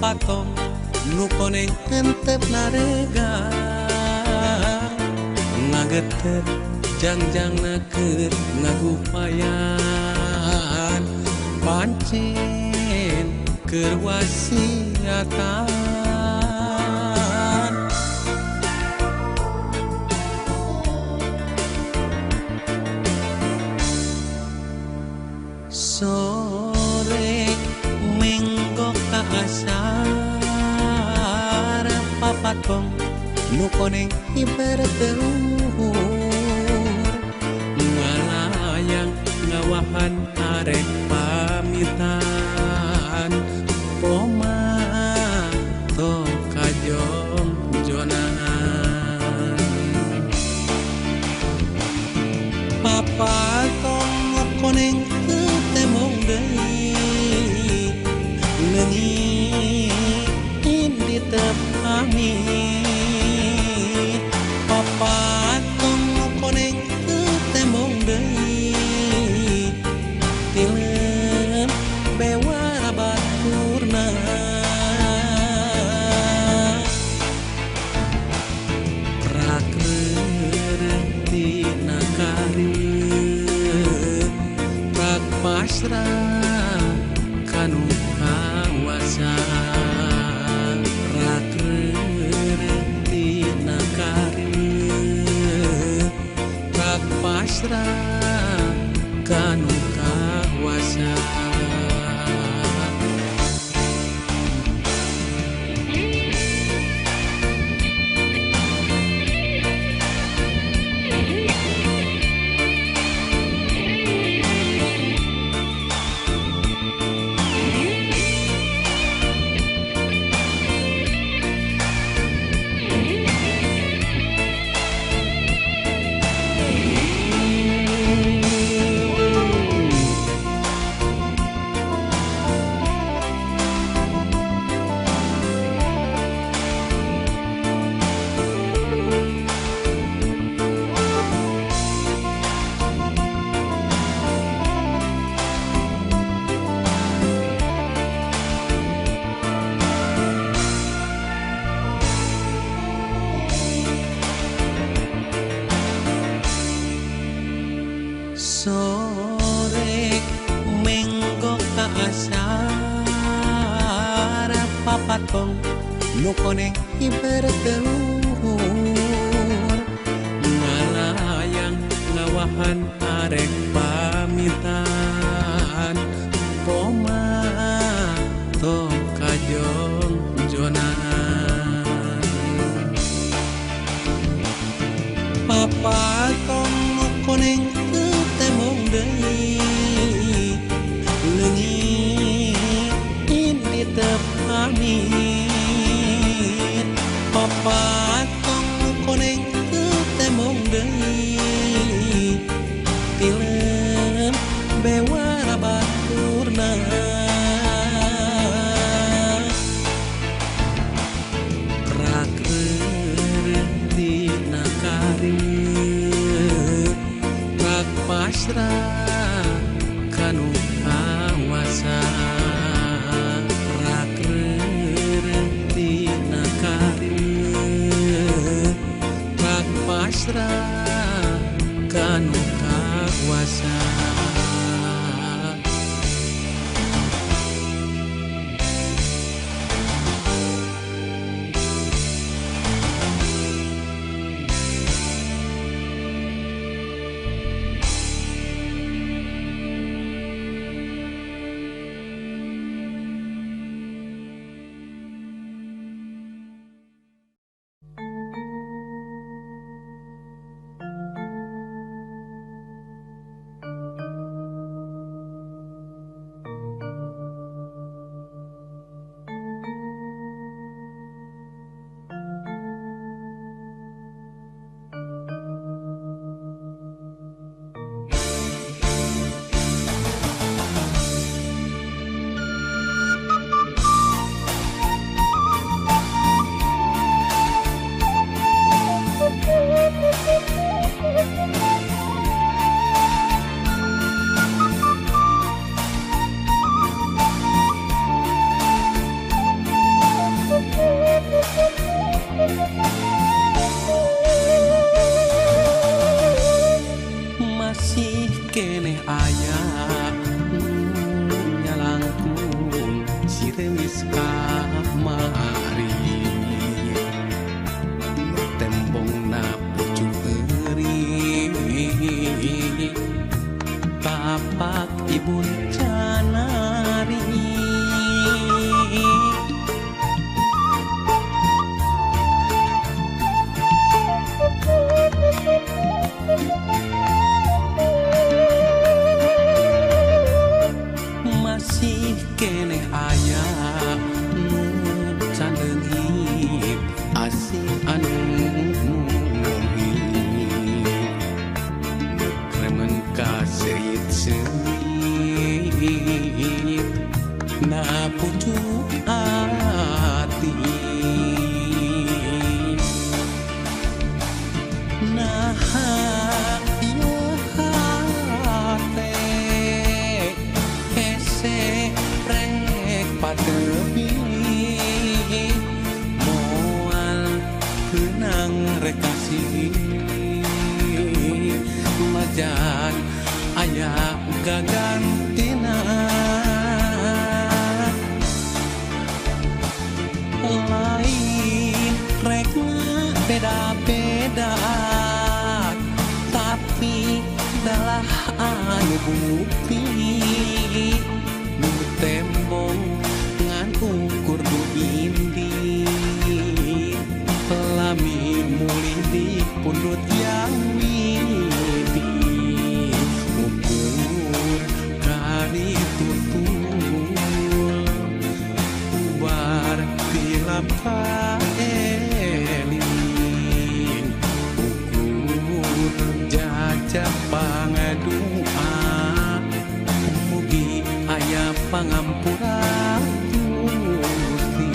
Papatong nu koneng hentep naregang ngageter jangjangna keur ngagupayan pancen keur wasiatan. Sore menggok ka asar papatong nu koneng hiber teu luhur ngalayang ngawahan arek pamitan koma tong kajongjonan. Papatong nu koneng teu temong deui leungit indi teu pamit. Papatong nu koneng teu temong deui tilem bewara baturna. Rak reureuh tina kareut rak pasrah kanu kawasa. Rak reureuh tina kareut rak pasrah kanu kawasa. Sore menggok ka asar papatong nu koneng hiber teu luhur ngalayang ngawahan arek pamitan koma tong kajongjonan. Papatong nu koneng teu temong deui leungit indi teu pamit. Papatong nu koneng teu temong deui tilem bewara baturna. Rak reureuh tina kareut rak pasrah kanu kawasa. Rak reureuh tina kareut geus kamari nu tembongna pucuk euri tapak ibun canari. Masih keneh aya nu can leungit asih anu muhit nu kremen ka seuit-seuit na pucuk ati. Naha ieu hate hese rek patepi moal keunang rek kasih majan aya gagantina. Lain rek beda-beda tapi dalah anu bukti nu tembong ngan ukur du indi lami mulih di pundut yang widi ukur kari tutul ubar tilap eling ukur jajah pangadua mugi aya pangampura Gusti.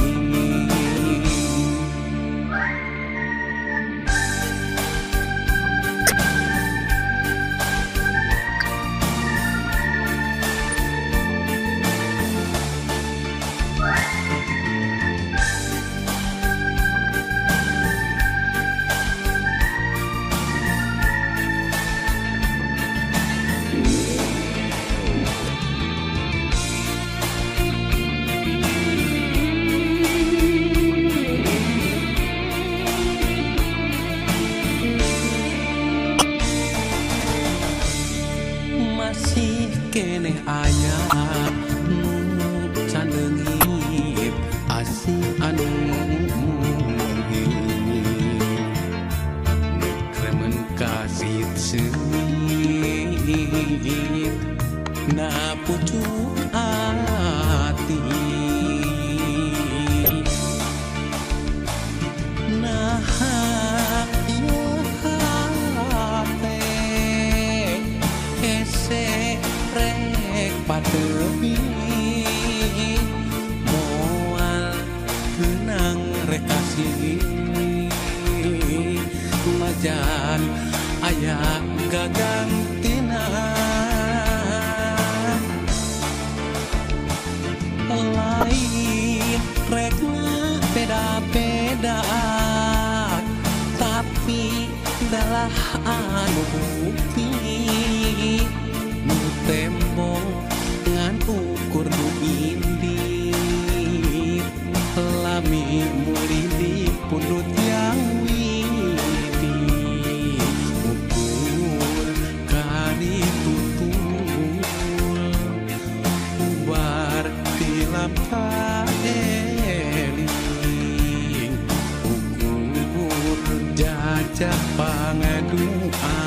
Masih keneh aya nu can leungit asih anu muhit nu kremen ka seuit-seuit na pucuk ati. Naha ieu hate hese rek patepi moal keunang rek kasih majan aya gagantina. Lain rek beda-beda tapi dalah anu bukti nu tembong ngan ukur nu indi lami mulih di pundut yang widi ukur kari tutul ubar tilap eling ukur jajah pangadua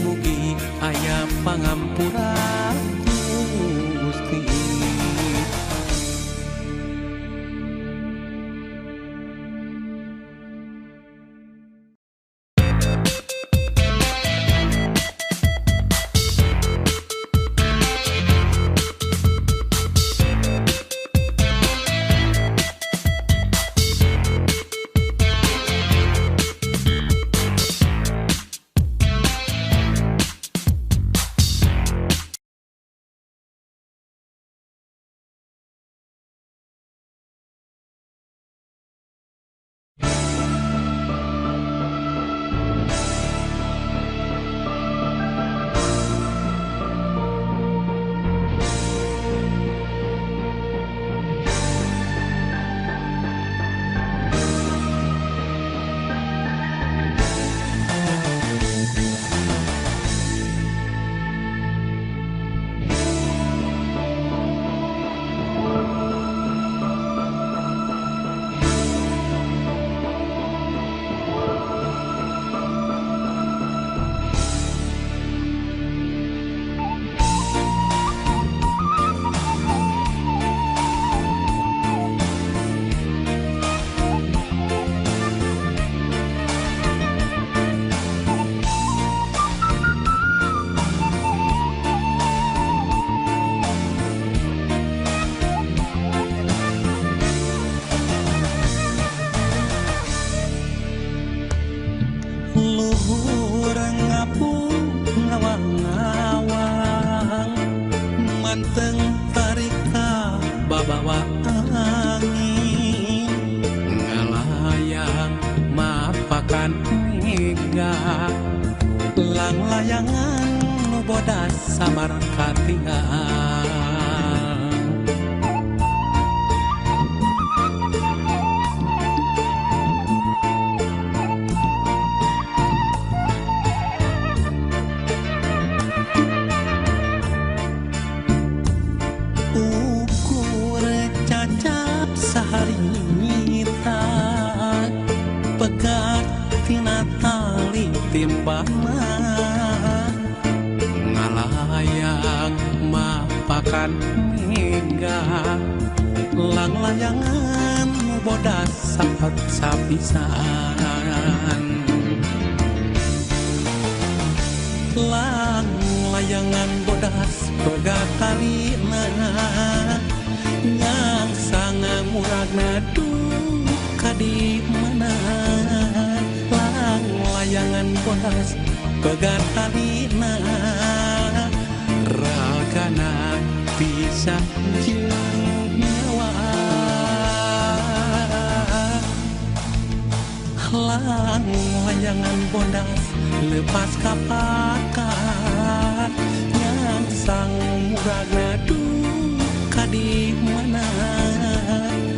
mugi aya pangampura Gusti. layangan nu bodas samar katingal. Ukur cacap saharita pegat tina tali timbana ngalayang mapakan mega lang layangan bodas sapat sapisan. Lang layangan bodas pegat talina yang sangat muragna duka di mana. Lang layangan bodas pegat talina ragana bisa jeung nyawa. Lang layangan bodas lepas kapakat yang sang muragna duka di mana.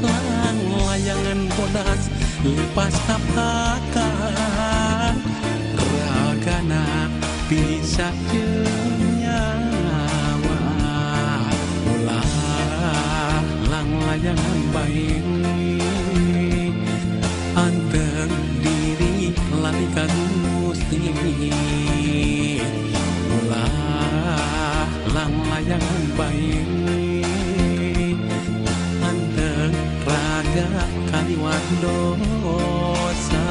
Lang layangan bodas lepas kapakat ragana bisa jeung nyawa. Ulah lang layangan bae anteng diri lali ka Gusti. Ulah lang layangan bae anteng raga kaliwat dosa.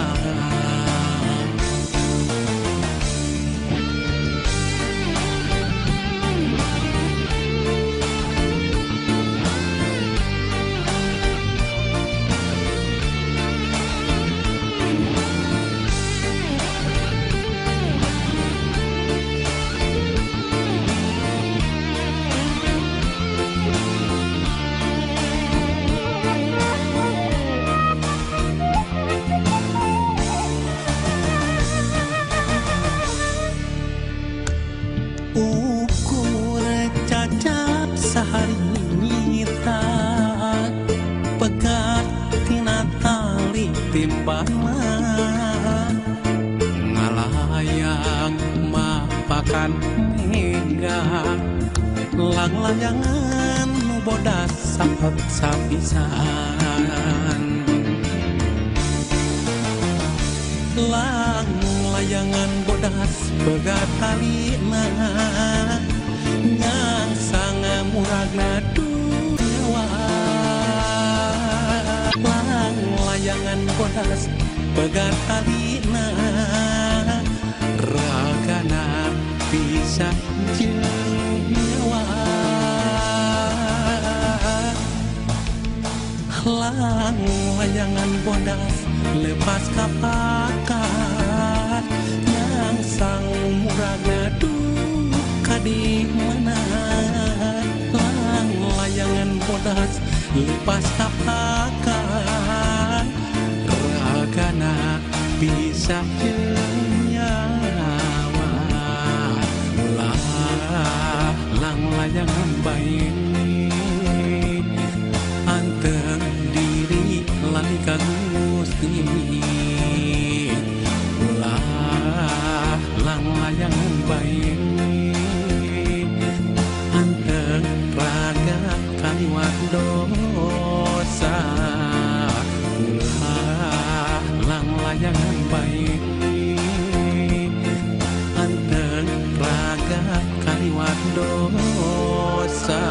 Ukur cacap saharita pegat tina tali timbana ngalayang mapakan mega lang layangan nu bodas sapat sapisan. Lang layangan bodas pegat talina yang sangat muragna nyawa. Lang layangan bodas pegat talina ragana bisa jeung nyawa. Lang layangan bodas lepas kapakat yang sang muragna duka di mana. Lang layangan bodas lepas kapakat ragana bisa jeung nyawa. Ulah lang layangan bae anteng diri lali ka Gusti. Ulah lang layangan bae anteng raga kaliwat dosa. Ulah lang layangan bae anteng raga kaliwat dosa.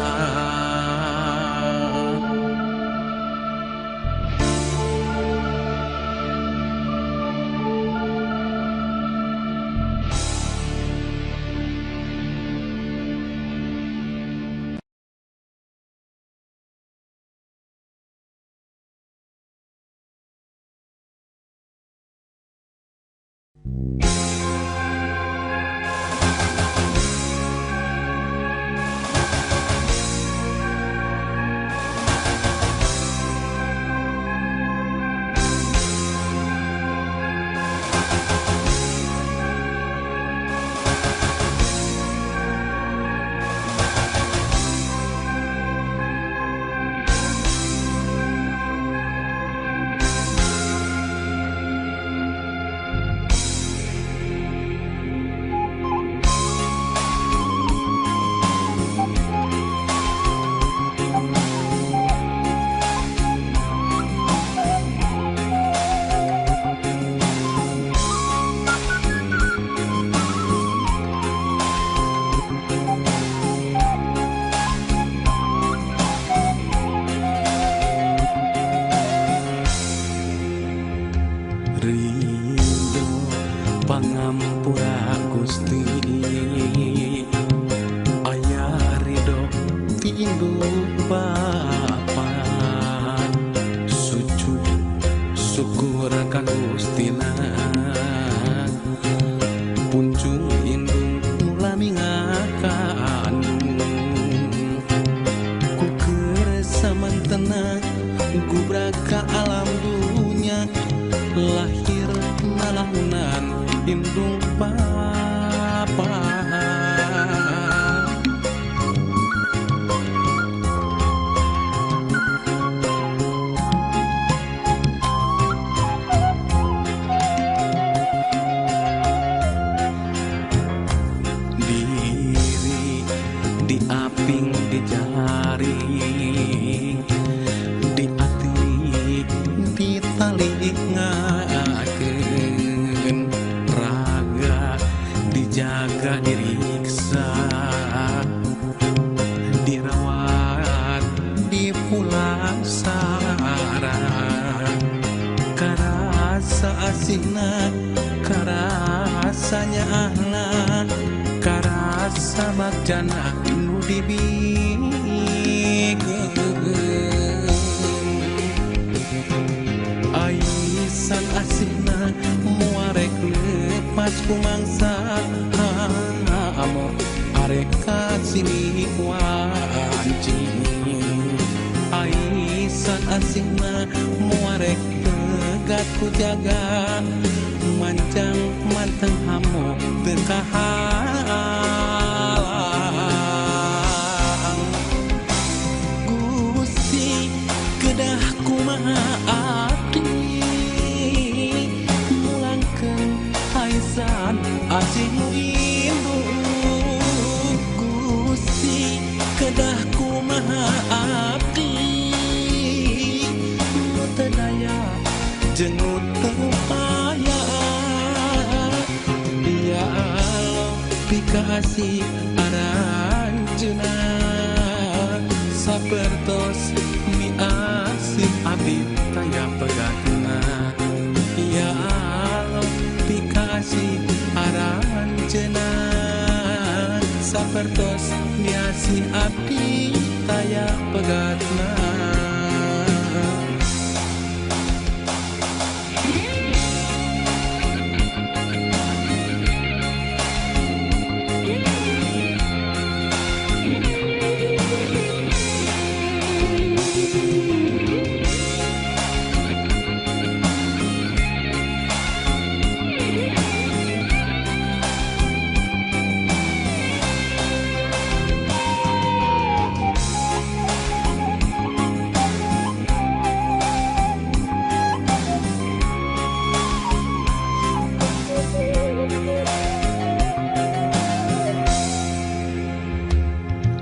Pangampura Gusti aya ridho ti indung Bapa sujud syukur ka Gustina punjung indung lami ngakandung ku keur samantena gubrak ka alam dunya lahir nalahunan indung Bapa. Diri diaping dijaring di ati ditali ngakeun raga dijaga diriksa dirawat dipulasara karasa asihna karasanya ahna karasa bagjana nu dibikeun aisan asihna muarek lepas ku mangsa amo arek kasini wanci aisan asihna muarek pegat ku jaga mancang manteng hamo teu kahalang Gusti kedah kumaha abdi mulangkeun aisan asih nu indung Gusti kedah kumaha abdi nu teu daya jeung nu teu paya ya Allah pikasih aranjeuna sapertos miasih abdi taya pegatna ya Allah pikasih aranjeuna sapertos miasih abdi taya pegatna.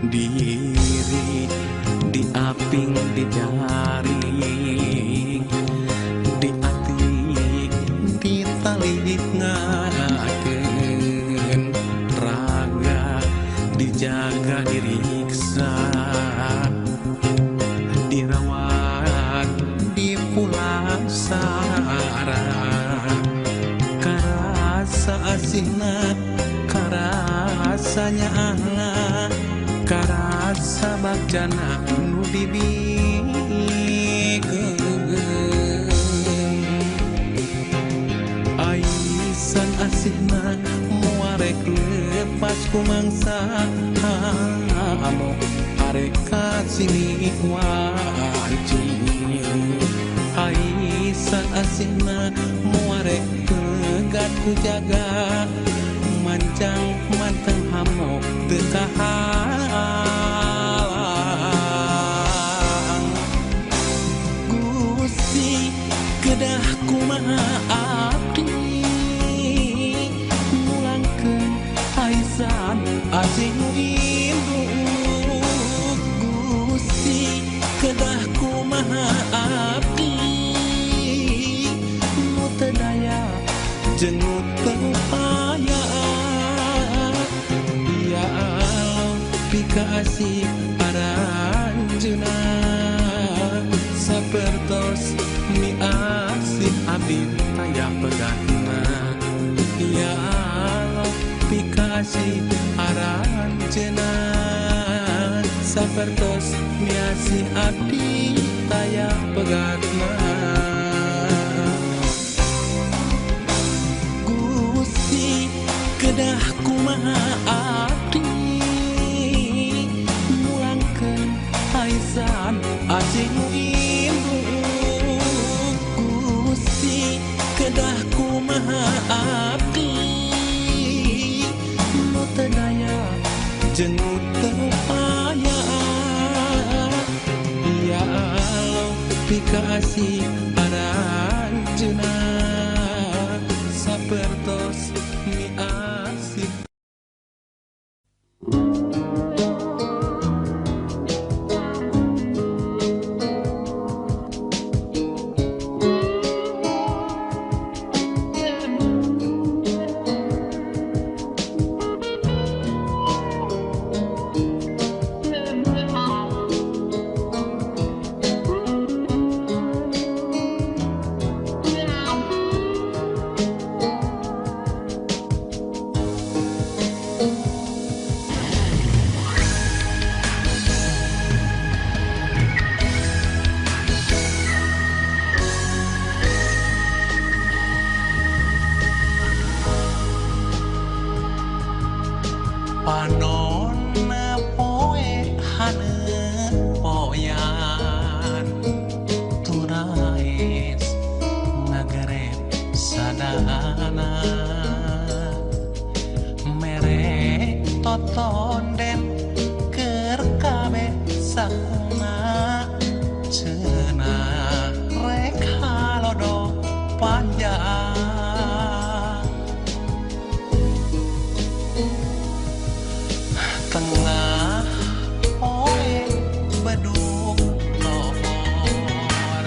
Diri diaping dijaring di ati ditali ngakeun raga dijaga diriksa dirawat dipulasara karasa asihna karasanya ahna karasa bagjana nu dibikeun aisan asihna muarek lepas ku mangsa amo arek kasini wanci aisan asihna muarek pegat ku jaga mancang manteng hamo teu kahalang Gusti kedah kumaha abdi mulangkeun aisan asih nu indung Gusti kedah kumaha abdi nu teu daya jeung nu teu paya ya Allah pikasih aranjeuna sapertos miasih abdi taya pegatna. Ya Pikasih aranjeuna sapertos miasih abdi taya pegatna. Gusti kedah kumaha abdi mulangkeun aisan asih nu indung. Gusti kedah kumaha abdi nu teu daya jeung nu teu paya. Ya Allah pikasih aranjeuna sapertos miasih. Panonna poe haneut poyan turaes ngagerep sadana mere totonden keur kabeh sakuna cenah rek halodo panjang. Tengah poe bedug lohor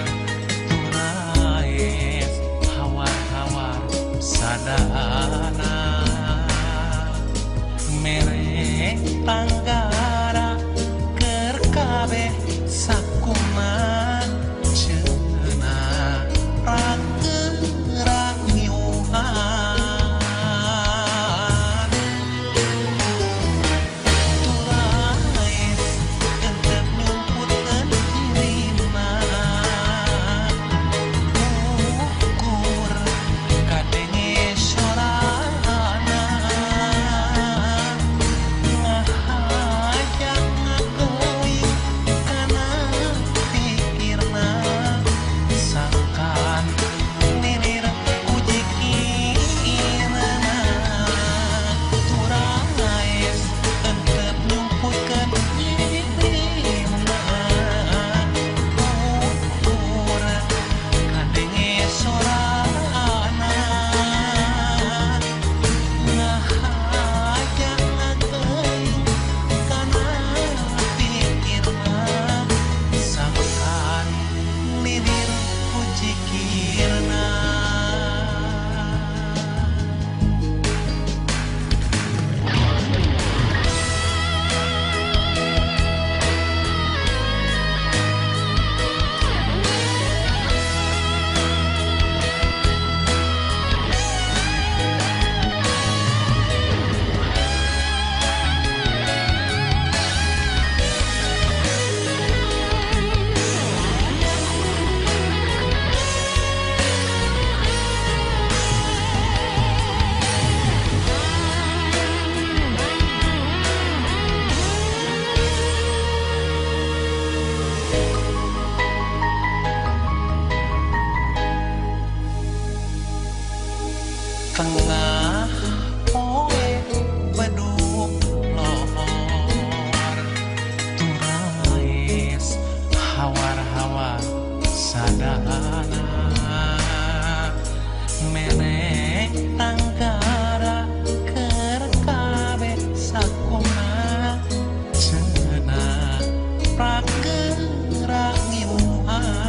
turaes hawar-hawar sadana mere tanggara keur kabeh sakuna cenah rageura ngiuhan. Tengah poe bedug lohor turaes hawar-hawar sadana mere tanggara keur kabeh sakuna cenah prageura ngiuhan.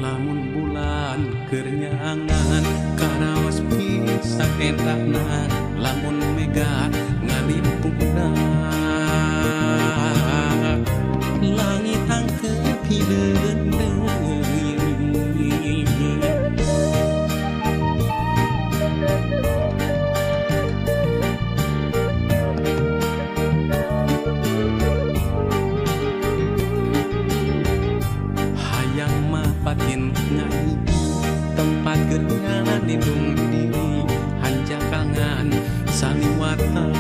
Lamun bulan keur nyangan karaos pisan endahna, lamun mega ngalimpungna langit angkep hideung deui. Hayang mah batin ngai tempat keur ngalindung diri hanjakangan saliwatan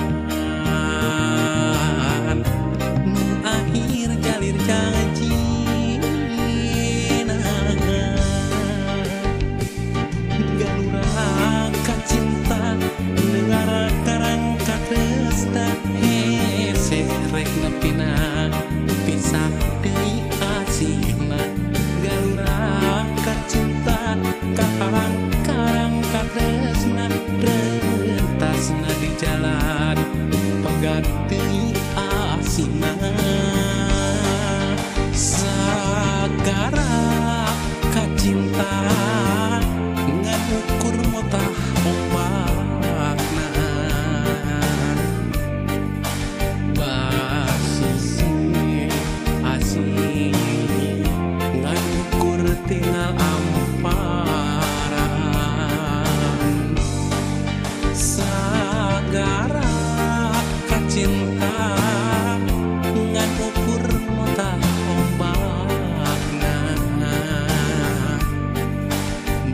nu akhir jalir janjina galura kacinta negara karang katresna hese rek nepina pisah deui asihna galura kacinta kaharang karang katresna rentasna di jalan pegat deui asihna sagara kacinta ngan ukur motah ombakna basisi asih ngan ukur tinggal amparan sagara kacinta ngan ukur motah ombakna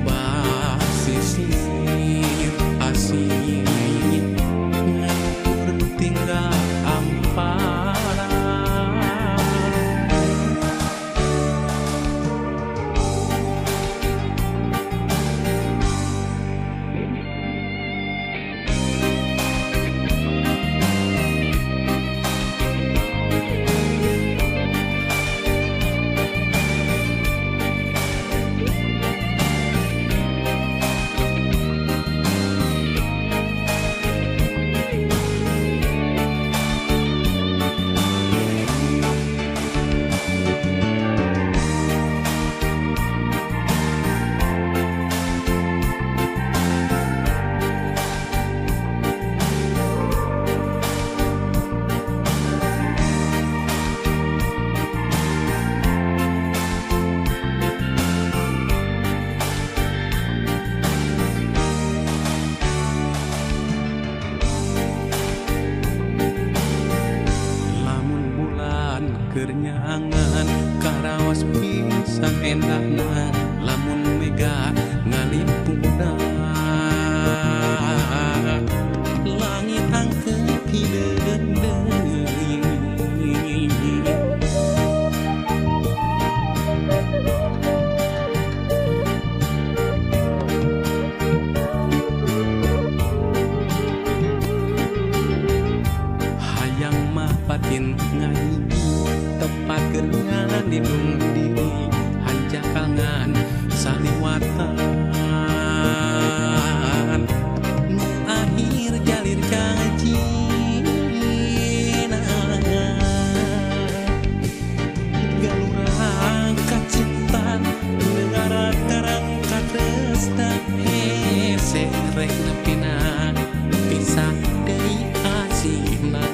basisi asih ngan ukur tinggal amparan. Lamun bulan keur nyangan karaos pisan endahna, lamun mega ngalimpungna langit angkep hideung deui. Hayang mah batin ngai tempat keur ngalindung diri hanjakangan saliwatan nu akhir jalir janjina galura kacinta negara karang katresna hese rek nepina pisah deui asihna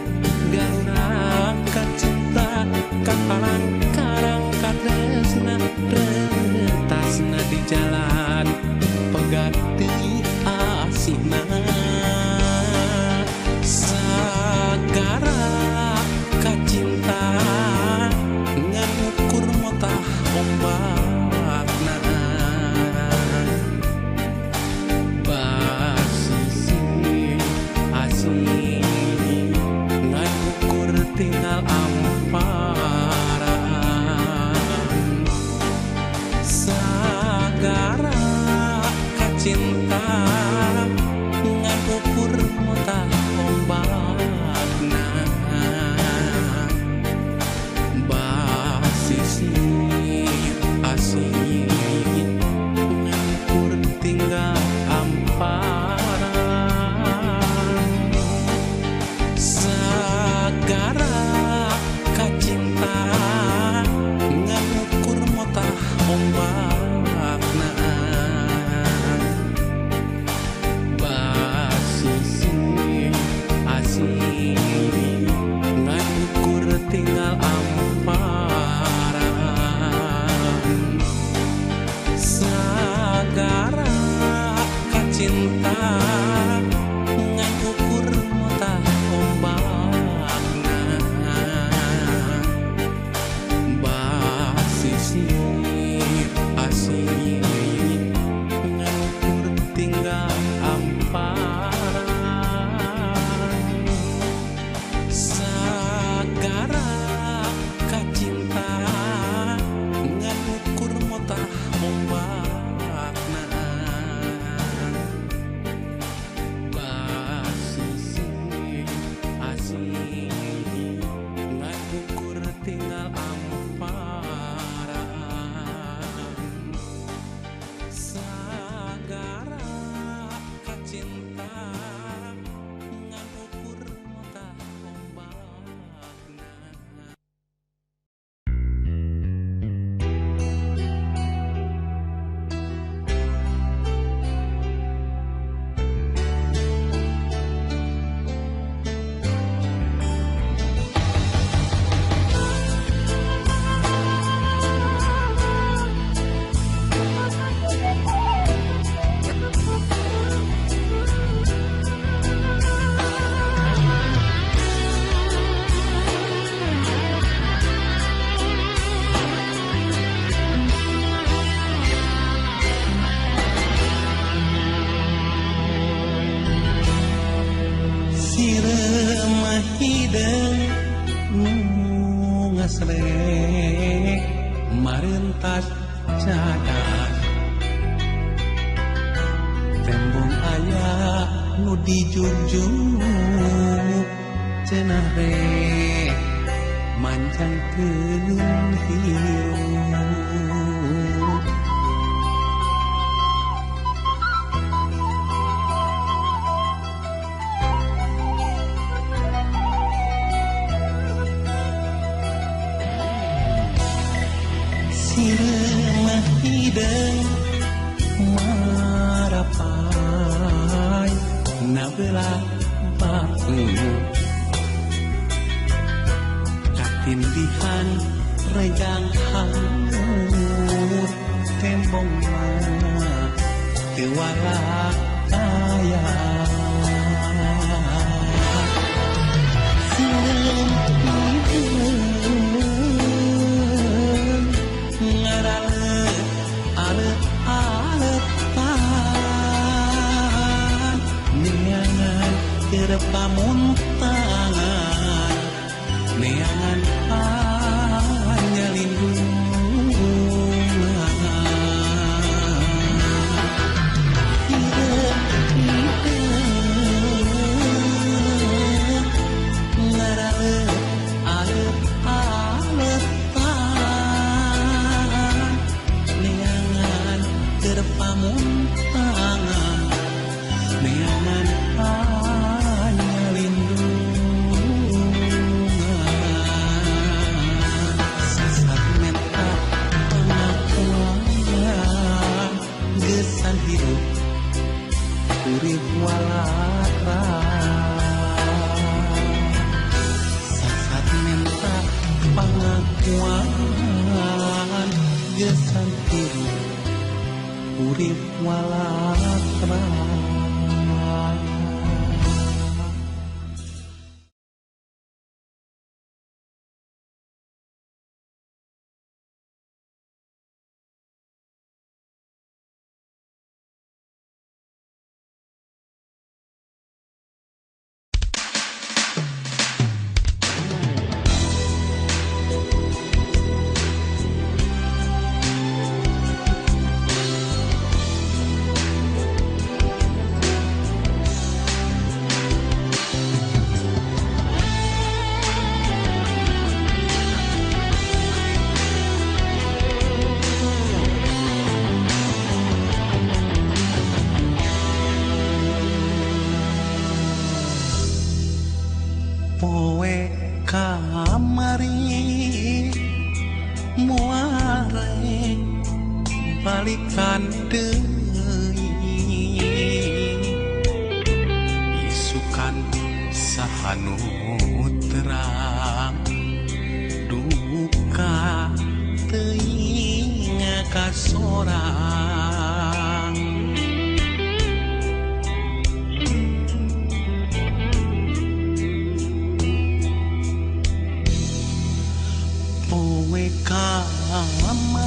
galura kacinta kahalang karang katresna rentasna di jalan. kacinta ngan ukur motah ombakna basisir asih ngan ukur tinggal amparan sagara kacinta ngan ukur motah ombakna basisir asih ngan ukur tinggal amparan sagara kacinta ngan ukur motah ombakna. Siremah hideung nu ngasrek marentas cadas tembong aya nu dijunjung cenah rek manjangkeun hirup. Siremah hideung marapai nabelah batu katindihan rejang hangut tembong mah teu walak aya. Siremah hideung ngaraleut alet-aletan neangan keur pamuntangan neangan panyalindungan. Hideung ngaraleut alet-aletan neangan keur pamuntangan neangan panyalindungan. Sasat menta pengakuan gesan hirup urip walatra sasat menta pengakuan gesan hirup urip walatra. Poe kamari moal rek balikan deui isukan saha nu terang duka teuing ka sorang.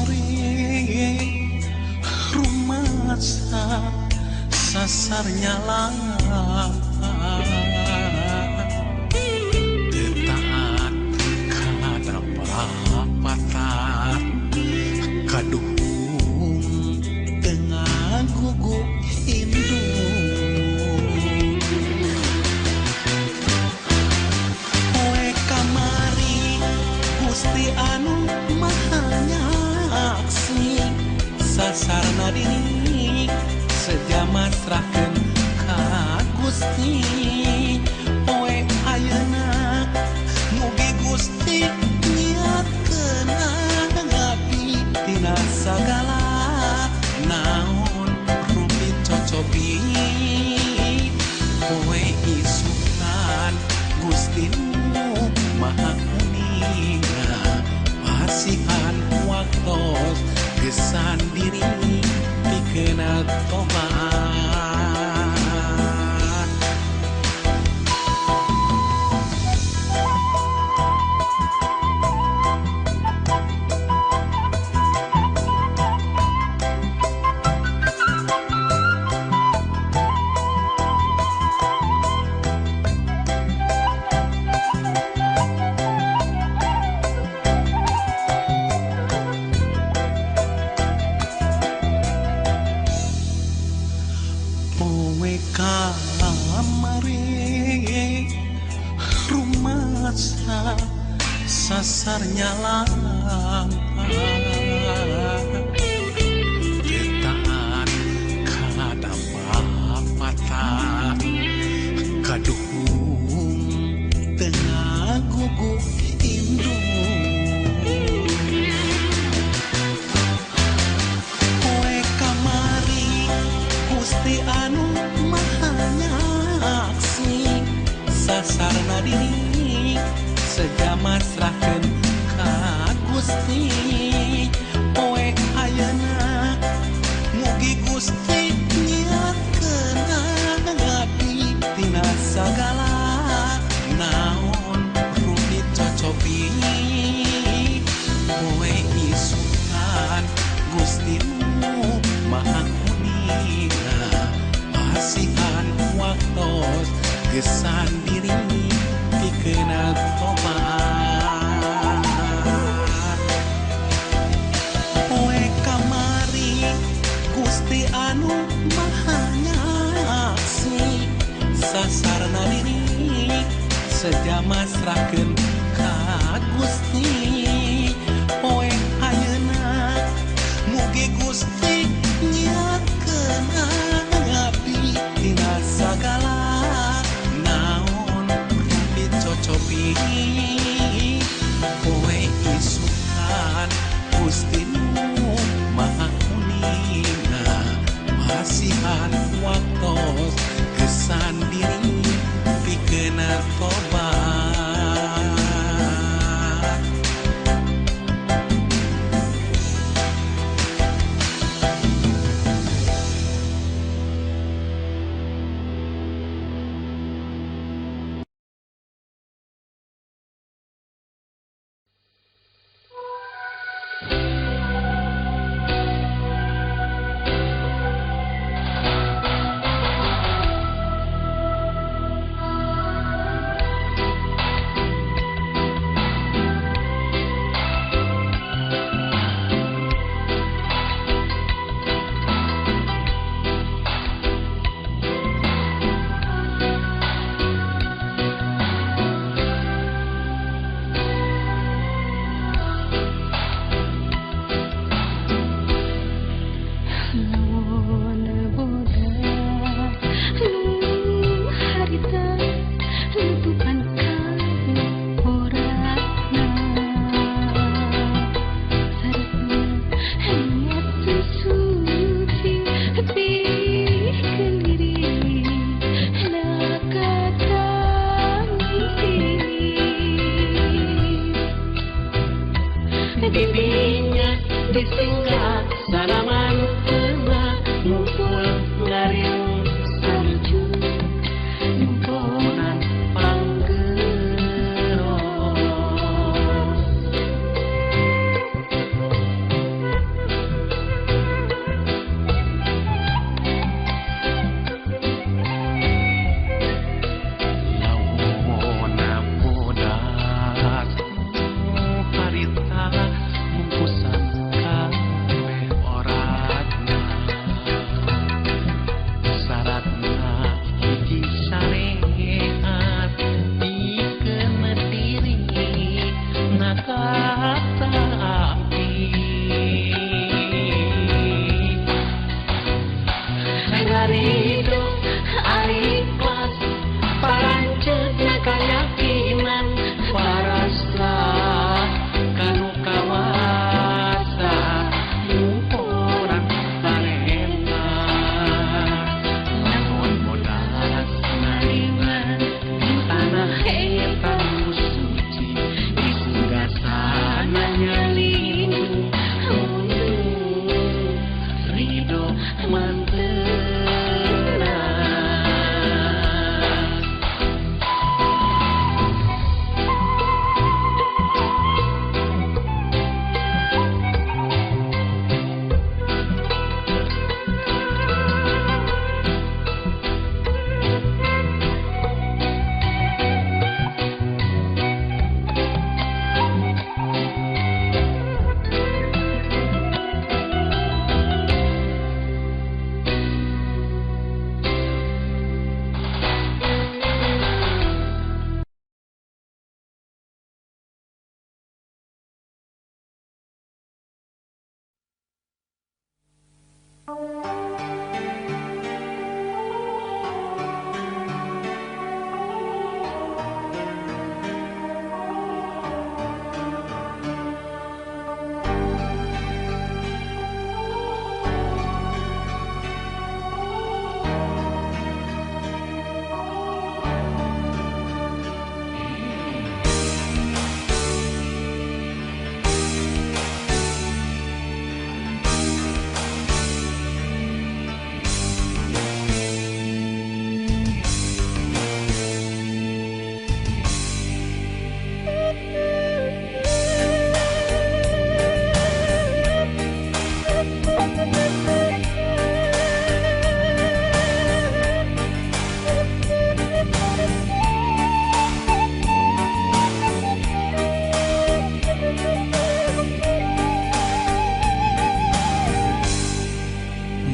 Kamari rumasa sasarnya lama tetaat kada papatat kaduhung tengah gugu indung poe kamari Gusti anu maha nyaksi sasarna diri seja masrahkeun ka Gusti poe ayeuna mugi Gusti niatkeun ngabdi tina sagala naon rupi cocobi poe isukan Gusti nu maha uninga pasihan waktos gesan diri pikeun tobat. Poe kamari rumasa sasarnya lama tetaat kada papatah kaduhung tengah gugu indung poe kamari Gusti anu maha nyaksi sasarna diri seja masrahkeun ka Gusti poe ayeuna mugi Gusti niatkeun ngabdi tina sagala naon rupi cocobi poe isukan Gusti nu maha uninga pasihan waktos gesan diri pikeun tobat poe kamari Gusti anu maha nyaksi sasarna diri seja masrahkeun ka Gusti poe ayeuna mugi Gusti niatkeun ngabdi tina sagala naon rupi cocobi poe isukan Gusti nu maha uninga pasihan waktos gesan diri pikeun tobat. Bibinya disinggah salaman emak ngumpul ngariung salju numponan panggeros. Ridho ari ikhlas paranceuna kayakinan paraslah kanu kawasa muporan talenta namun bodas naringan di tanah eta nu suci di surga sana nyalindung mundur ridho mantena.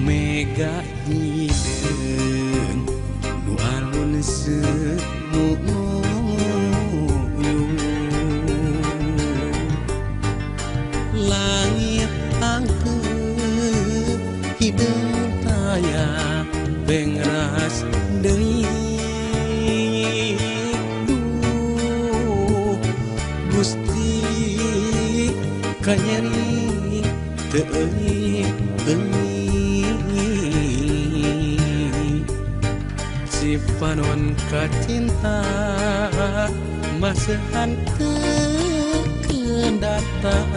Mega hideung nu alun seumuyung langit angkeup hideung taya bengras deui duh Gusti kanyeri teu euy panon kacinta masehan teu kendatang.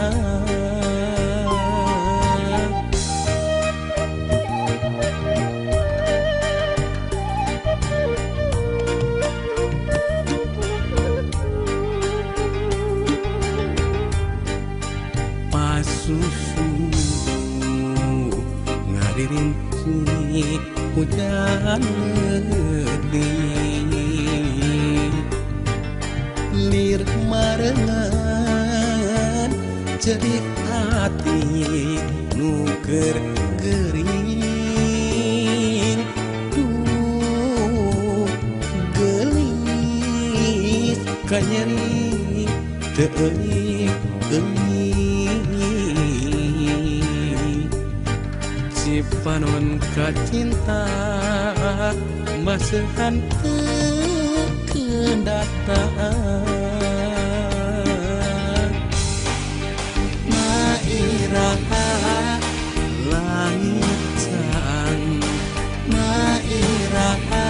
Pasusu ngaririnci hujan leutik lir marengan cerik hati nu keur gering duh geulis kanyeri teu euy panon kacinta masehan teu kendatang. Mairaha langit sang mairaha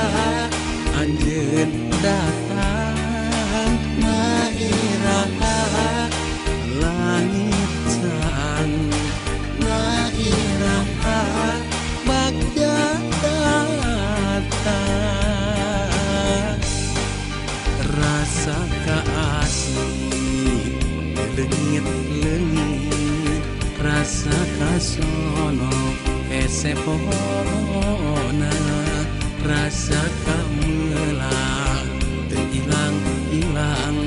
anjeun datang mairaha langit sang mairaha bagja datang. Rasa kaasih leungit-leungit rasa kasono esepona rasa kameula teu ilang-ilang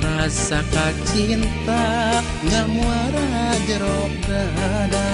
rasa kacinta ngamuara jero dada.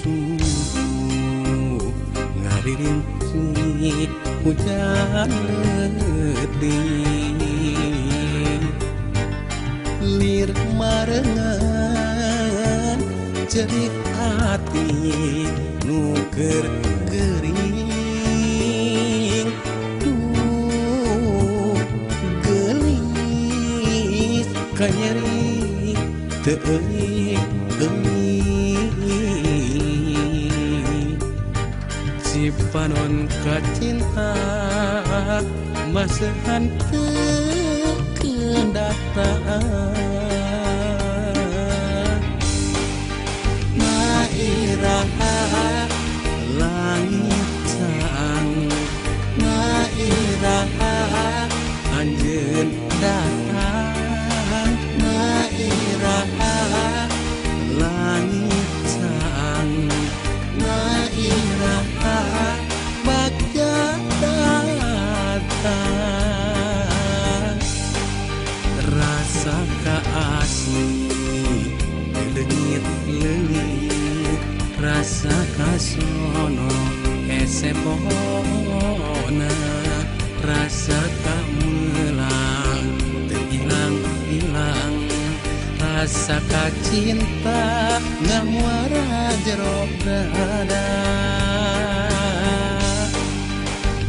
subuh ngaririntik hujan leutik lir marengan cerik hati nu keur gering duh geulis kanyeri teu euy Cipanon kacinta masehan teu kendataan Nairaha langit caang Nairaha anjeun datang Nairaha langit caang Nairaha bagja datang rasa kaasih leungit-leungit rasa kasono esepona rasa kamelang teu ilang-ilang rasa kacinta ngamuara jero dada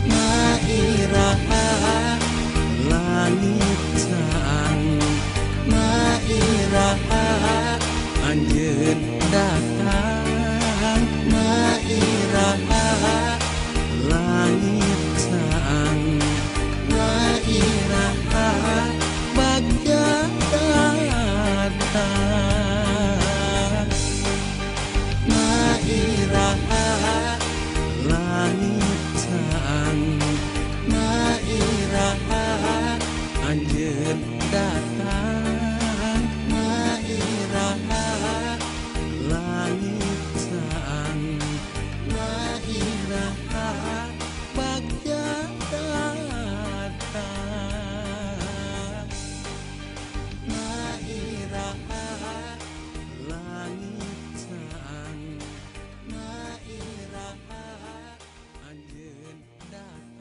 Nairaha langit caang Nairaha anjeun datang Nairaha langit caang Nairaha bagja datang Nairaha langit caang Nairaha anjeun datang Nairaha langit caang Nairaha bagja datang Nairaha langit caang Nairaha anjeun datang.